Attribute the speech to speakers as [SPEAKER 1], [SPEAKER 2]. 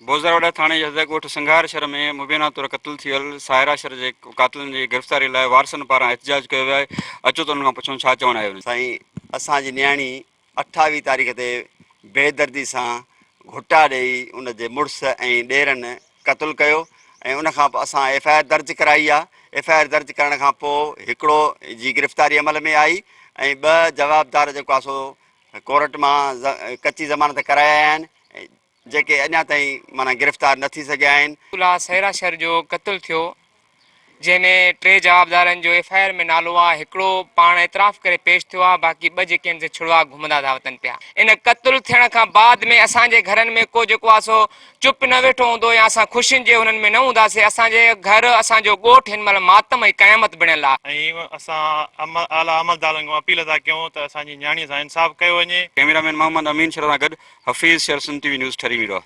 [SPEAKER 1] بوزراوڏا ٿاڻي جي حد ڳوٺ سنگهار شھر ۾ مبينا طور قتل ٿيل سائره شھر جي قاتلن جي گرفتاري لاء وارثن پاران احتجاج ڪيو ويو آهي، اچو ته انهن کان پڇون ڇا چوڻ آهي انهن جو.
[SPEAKER 2] سائين اسان جي نياڻي 28 تاريخ تي بيدردي سان گهٽا ڏئي ان جي مڙس ۽ ڏيرن قتل ڪيو ۽ ان کان پوء اسان ايف I R درج ڪرائي آ ايف I R درج ڪرڻ کان پوء هڪڙو جي گرفتاري عمل ۾ آئي ۽ ٻه جوابدار جيڪو آ سو ڪورٽ مان ڪچي ضمانت ڪرايا آهن جيڪي اڃا تائين معنيٰ گرفتار نه ٿي سگهيا آهن.
[SPEAKER 3] الله سهرا شر جو قتل ٿيو جنهن ۾ ٽي جوابدارن جو ايف I R ۾ نالو آ هڪڙو پاڻ اعتراف ڪري پيش ٿيو آ باقي ٻه جيڪي آهن سي ڇڙوا گهمندا ٿا وتن پيا ان قتل ٿيڻ کان بعد ۾ اسان جي گهرن ۾ ڪو جيڪو آ سو چپ نه ويٺو هوندو يا اسان خوشين جي انهن ۾ نه هونداسي اسان جي گهر اسان جو ڳوٺ هن مهل ماتم ۽ قيامت بڻيل آ.
[SPEAKER 4] ۽ اسان اعليٰ عملدارن کان اپيل ٿا ڪيون ته اسان جي نياڻي سان انصاف ڪيو وڃي.
[SPEAKER 1] ڪئميرا مين محمد امين شر سان گڏ Hafeez Shar Sindh T V news Thari Mirwah.